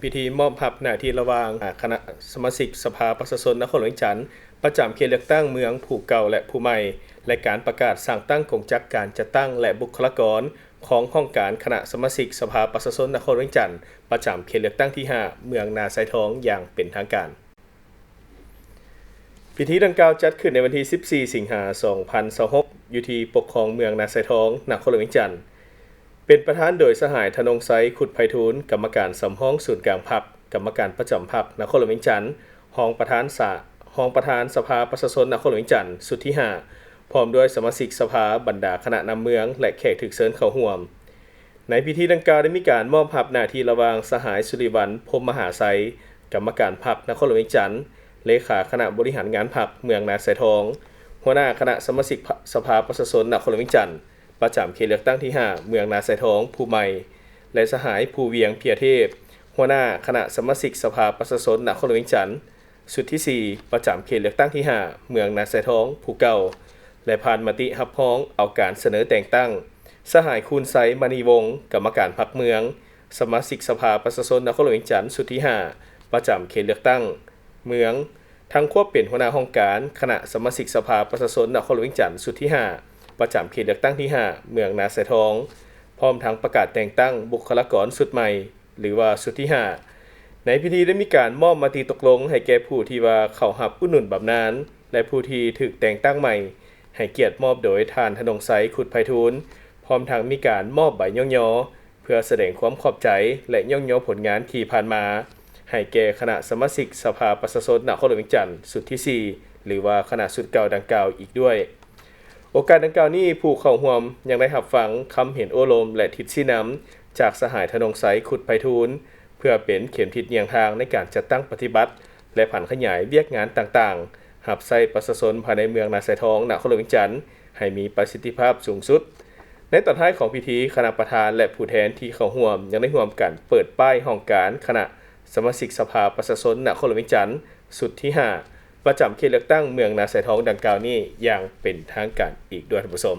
ພິທີມອບຮັບໜ້າທີ່ລະຫວ່າງຄະນະສະມາຊິກສະພາປະຊາຊົນນະຄອນຫຼວງວຽງຈັນ ປະຈຳເຂດເລືອກຕັ້ງເມືອງຜູ້ເກົ່າ ແລະ ຜູ້ໃໝ່ ແລະ ການປະກາດສ້າງຕັ້ງກົງຈັກການຈັດຕັ້ງ ແລະ ບຸກຄະລາກອນຂອງຫ້ອງການຄະນະສະມາຊິກສະພາປະຊາຊົນນະຄອນຫຼວງວຽງຈັນ ປະຈຳເຂດເລືອກຕັ້ງທີຫ້າ ເມືອງນາຊາຍທອງ ຢ່າງເປັນທາງການ. ພິທີດັ່ງກ່າວຈັດຂຶ້ນໃນວັນທີສິບສີ່ ສິງຫາ ສອງພັນຊາວຫົກ ຢູ່ທີ່ປົກຄອງເມືອງນາຊາຍທອງ ນະຄອນຫຼວງວຽງຈັນ ເປັນປະທານໂດຍສະຫາຍ ທະນົງໄຊ ຄຸດໄພທູນ ກຳມະການສຳຮອງສູນກາງພັກ, ກຳມະການປະຈຳພັກນະຄອນຫຼວງວຽງຈັນ, ຮອງປະທານສະ, ຮອງປະທານສະພາປະຊາຊົນນະຄອນຫຼວງວຽງຈັນຊຸດທີຫ້າ ພ້ອມດ້ວຍສະມາຊິກສະພາ, ບັນດາຄະນະນຳເມືອງ ແລະ ແຂກຖືກເຊີນເຂົ້າຮ່ວມ. ໃນພິທີດັ່ງກ່າວໄດ້ມີການມອບຮັບໜ້າທີ່ລະຫວ່າງສະຫາຍ ສຸລິວັນ ພົມມະຫາໄຊ ກຳມະການພັກນະຄອນຫຼວງວຽງຈັນ, ເລຂາຄະນະບໍລິຫານງານພັກເມືອງນາຊາຍທອງ, ຫົວໜ້າຄະນະສະມາຊິກສະພາປະຊາຊົນນະຄອນຫຼວງວຽງຈັນ ປະຈຳເຂດເລືອກຕັ້ງທີຫ້າ ເມືອງນາຊາຍທອງ ຜູ້ໃໝ່ ແລະ ສະຫາຍ ພູວຽງ ເພຍເທບ ຫົວໜ້າຄະນະສະມາຊິກສະພາປະຊາຊົນນະຄອນຫຼວງວຽງຈັນ ຊຸດທີສີ່ ປະຈຳເຂດເລືອກຕັ້ງທີຫ້າ ເມືອງນາຊາຍທອງ ຜູ້ເກົ່າ ແລະ ຜ່ານມະຕິຮັບຮອງເອົາການສະເໜີແຕ່ງຕັ້ງ ສະຫາຍ ຄູນໄຊ ມະນີວົງ ກຳມະການພັກເມືອງ, ສະມາຊິກສະພາປະຊາຊົນນະຄອນຫຼວງວຽງຈັນ ຊຸດທີຫ້າ ປະຈຳເຂດເລືອກຕັ້ງເມືອງ, ທັງຄວບເປັນຫົວໜ້າຫ້ອງການຄະນະສະມາຊິກສະພາປະຊາຊົນນະຄອນຫຼວງວຽງຈັນ ຊຸດທີຫ້າ ປະຈຳເຂດເລືອກຕັ້ງທີຫ້າ ເມືອງນາຊາຍທອງ, ພ້ອມທັງປະກາດແຕ່ງຕັ້ງບຸກຄະລາກອນຊຸດໃໝ່ ຫຼືວ່າຊຸດທີຫ້າ. ໃນພິທີໄດ້ມີການມອບມະຕິຕົກລົງໃຫ້ແກ່ຜູ້ທີ່ວ່າເຂົ້າຮັບອຸດໜູນບຳນານ ແລະ ຜູ້ທີ່ຖືກແຕ່ງຕັ້ງໃໝ່ ໃຫ້ກຽດມອບໂດຍທ່ານ ທະນົງໄຊ ຄຸດໄພທູນ ພ້ອມທັງມີການມອບໃບຍ້ອງຍໍ ເພື່ອສະແດງຄວາມຂອບໃຈ ແລະ ຍ້ອງຍໍຜົນງານທີ່ຜ່ານມາ ໃຫ້ແກ່ຄະນະສະມາຊິກສະພາປະຊາຊົນນະຄອນຫຼວງວຽງຈັນ ຊຸດທີສີ່ ຫຼືວ່າຄະນະຊຸດເກົ່າດັ່ງກ່າວອີກດ້ວຍ. ໂອກາດດັ່ງກ່າວນີ້ ຜູ້ເຂົ້າຮ່ວມຍັງໄດ້ຮັບຟັງຄຳເຫັນໂອ້ລົມ ແລະ ທິດຊີ້ນຳຈາກສະຫາຍ ທະນົງໄຊ ຄຸດໄພທູນ ເພື່ອເປັນເຂັມທິດນຽງທາງໃນການຈັດຕັ້ງປະຕິບັດ ແລະ ຜັນຂະຫຍາຍວຽກງານຕ່າງໆ ຮັບໃຊ້ປະຊາຊົນພາຍໃນເມືອງນາຊາຍທອງ ນະຄອນຫຼວງວຽງຈັນ ໃຫ້ມີປະສິດທິພາບສູງສຸດ. ໃນຕອນທ້າຍຂອງພິທີ, ຄະນະປະທານ ແລະ ຜູ້ແທນທີ່ເຂົ້າຮ່ວມ ຍັງໄດ້ຮ່ວມກັນເປີດປ້າຍຫ້ອງການຄະນະສະມາຊິກສະພາປະຊາຊົນນະຄອນຫຼວງວຽງຈັນ ຊຸດທີຫ້າ ປະຈຳເຂດເລືອກຕັ້ງເມືອງນາຊາຍທອງດັ່ງກ່າວນີ້ຢ່າງເປັນທາງການອີກດ້ວຍ, ທ່ານຜູ້ຊົມ.